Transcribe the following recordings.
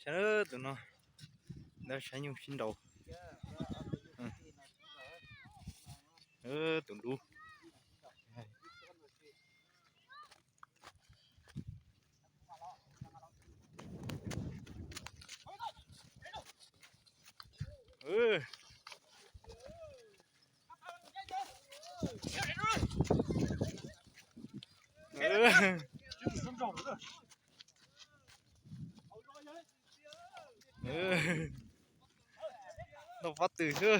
Tus no, ntawd saib nyuj sib nraus. Tus dub. Noj pob tw xwb.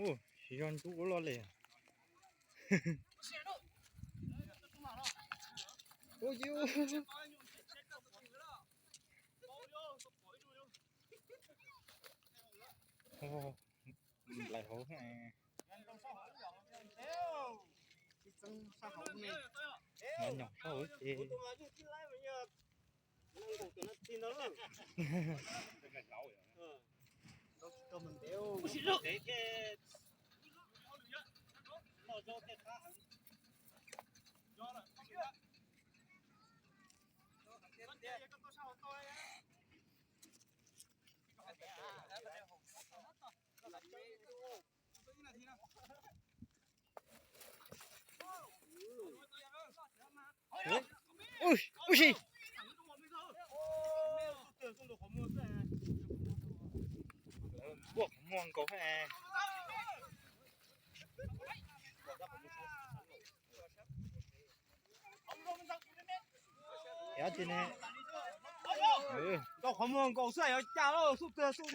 Ua, siv zog ntub ua luaj li. Nplaim hauv. Nyob sab hauv ces. Ua si, npuaj qhov muag nkaus. Nkaus qhov muag nkaus xwb yuav cas lauj, xub twg xub.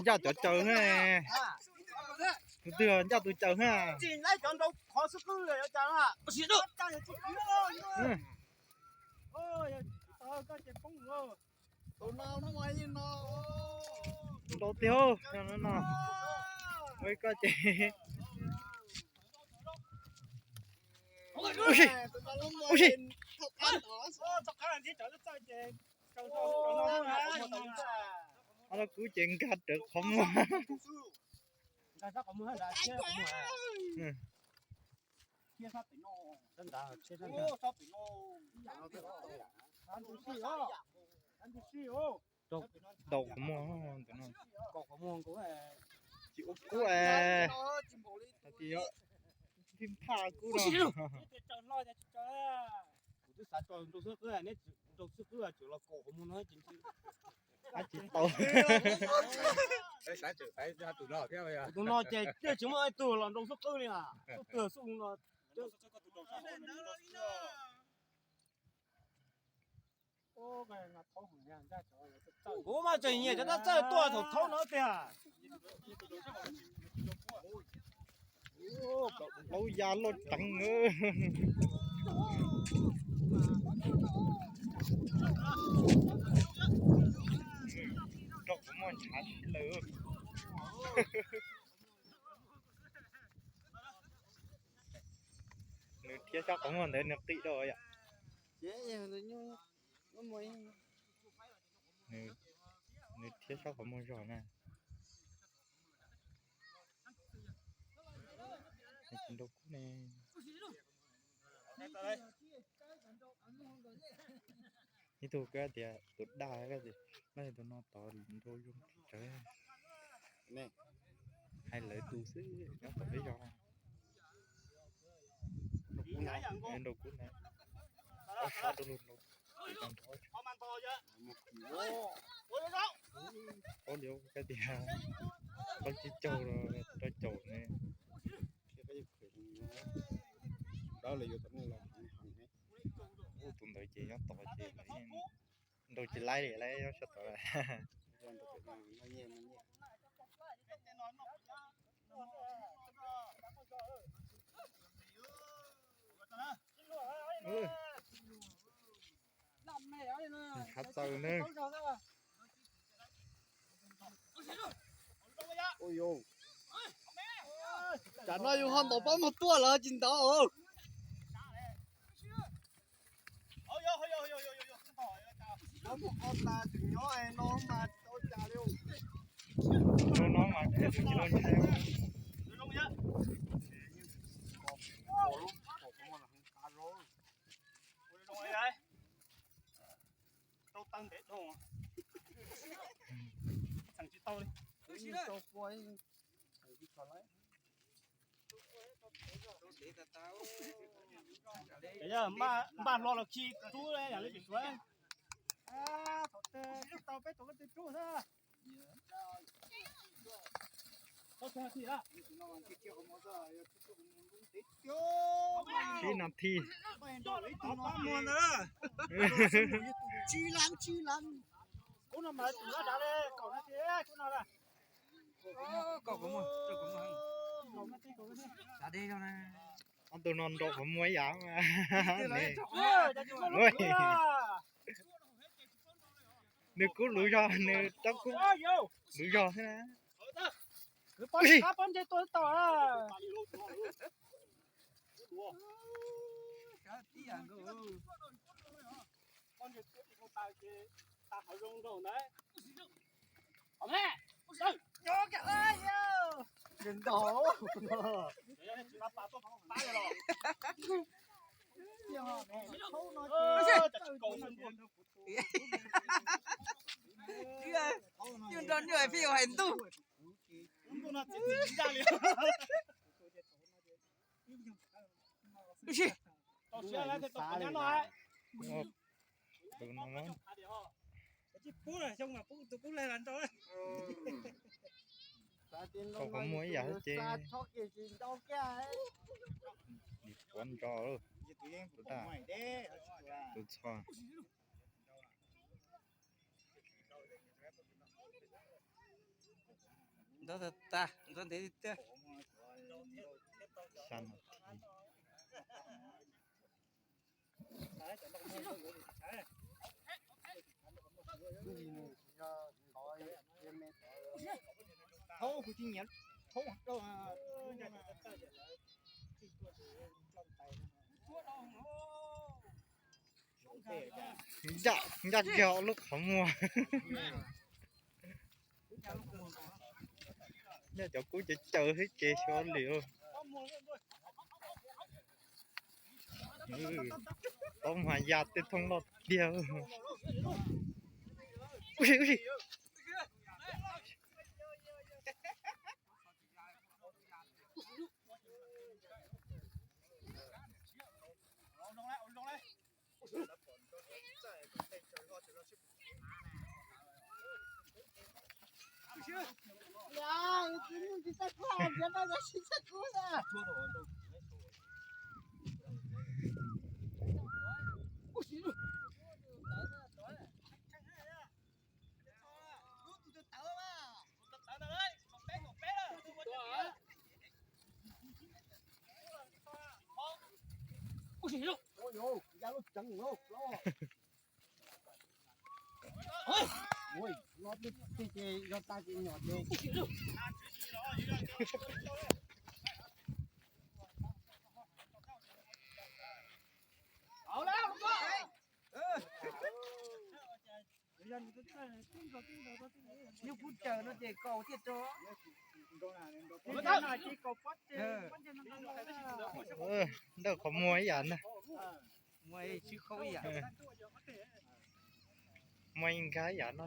Ncaj cov caws na. Tus twg ncaj tus caws na. Tsis laib cov nraud qhov xub qwb yuav cas na. Nraud tiag no no. Ua koj ces. Ua si, ua si. Ob lub kub ces nkag rawv qhov muag. Nraus qhov muag ntawm no. Tsis ua kub es, hais tias yog phij phaj kub no. Kuv twb xav tso nraus xub qwb, neb nraus xub qwb tseem los kaum qhov muag no ces. Ab tsis tau. Tus no ces twb tsis muaj ib tug los nraus xub qwb li as, xub twg xub no. Kuv mas tseem nyiam cov dab txawj tuaj thaum thaub no tiag. Plaub ya loj ceev. Rau qhov muag ntshav sib law. Nws thiab sab qhov muag ntawd nws qis dua yom. Nws thiab sab qhov muag zog na. Nws tsis nraus kub ne. Ib tug koj tias tus daj, koj tias tus no tod nraus zoo tsawv. Hais lawv tus xwb, nyob tom peb zos. Nraus kub na, ob sab rau lug nraus. Ob li koj tias, ob tsib caug rau caum ne. Tus ntawd ces nyob tod ces nraus tsis laib li, laib nyob sab tod lawm. Ntshav txaws na. Tsam no yus ho ntaus pob muag tuaj lawm tsis ntaus. Nyob no mas tsis tau cas li. Rau tau ntev dhau, txeem tsis tau li. Npaj hlo los khi rub yam li pem suav. Tau peb tau koj tw rub xwb. Tsib nas this. Ub no mas tus lab dav li kaum nas this ub no. Ob tug no nrau qhov muag ib yam. Nws kub luv zog, nws rab kub luv zog xwb na. Nyuj nrog nyuj pheej yuav hais ntuj. Tau qhov muag ib yam thiab ces. Dim quav nrog tus tag, tus txho. Ntxov tag, ntxov ntev tiag. Xya nas this. Ncaj, ncaj kiag ob lub qhov muag. Nyob cov kub cawv cawv xwb ces xyov li. Tau mas ya tej thooj loj tiag. Ub si, ub si. Nyuj kub cawv no ces kaus thiaj rau. Ntawm qhov muag ib yam na. Muag sib khaub ib yam. Muag nkag ib yam no.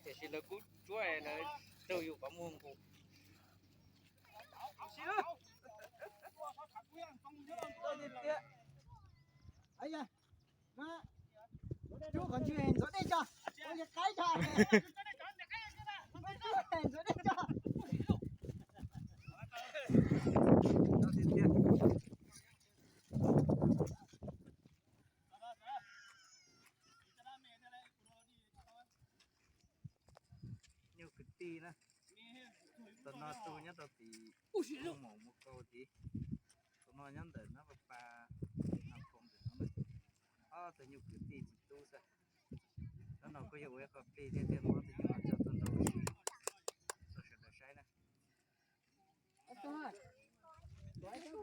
Tiam sis lawv kub tsuab lawv raug yus qhov muag nqus. Rub qhov ntswg ntxuav dej tso, ua li qaib tso. Ntxuav dej tso. Nyuj kwv tij na, tus no tus nyob rau tim maum mus kaus tid, tus no nyob ntawm nab pas pas, a phoo ntawm no. Ob tug nyuj kwv tij txiv tub xwb. Hnub no kuj yog ua ib qho plig thiab thiaj muab tus nyuj no tso tuaj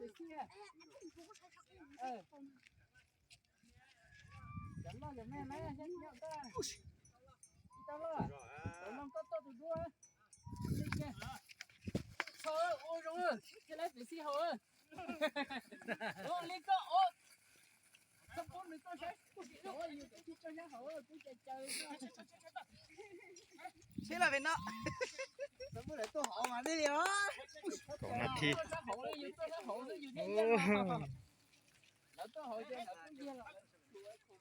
Cov loj cov me na, xyov tau loj, cov loj koj tuaj tus duab. Ua zoo, thiaj li pem xij haus. Ua li koj ua, txhob pub nws tuaj saib. Seb lawv pem no. Kaum nas this.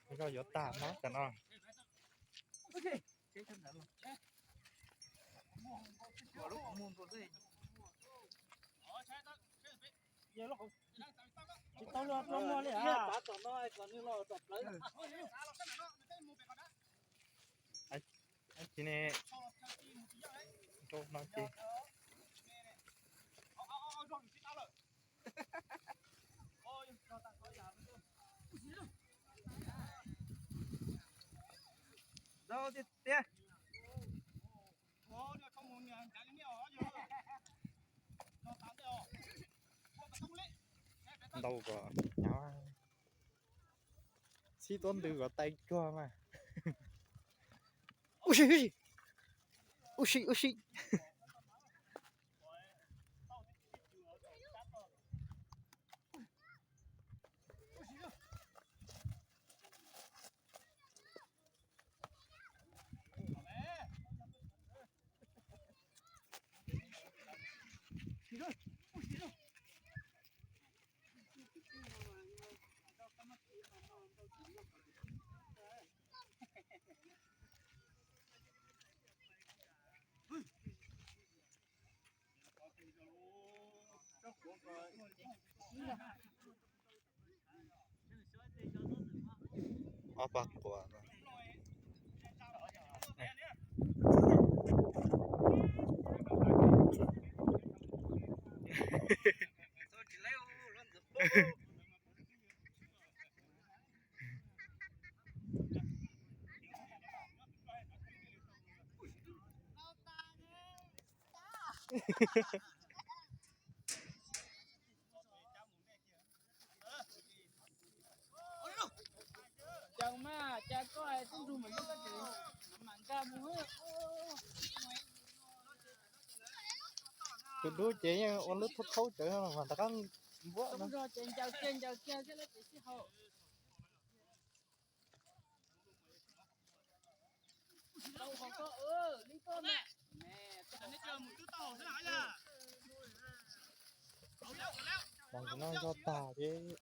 Koj yuav tag no tam no. Ib sim ne, rau no ces Dau tiag tiag. Ntau kom nyob, xib tuab ntws kom tai cuag mas. Ub si, ub si, ub si. Ob pab quas. Cas mas cas koj tub ntug mas koj tseem mam nkag mus. Tus dub ces yeej ua lub thaub thaub cawv mas rov qab npuab no. Ces ncaws kiag ncaws kiag thiab lawv ces sib haum. Mas no zog tag ces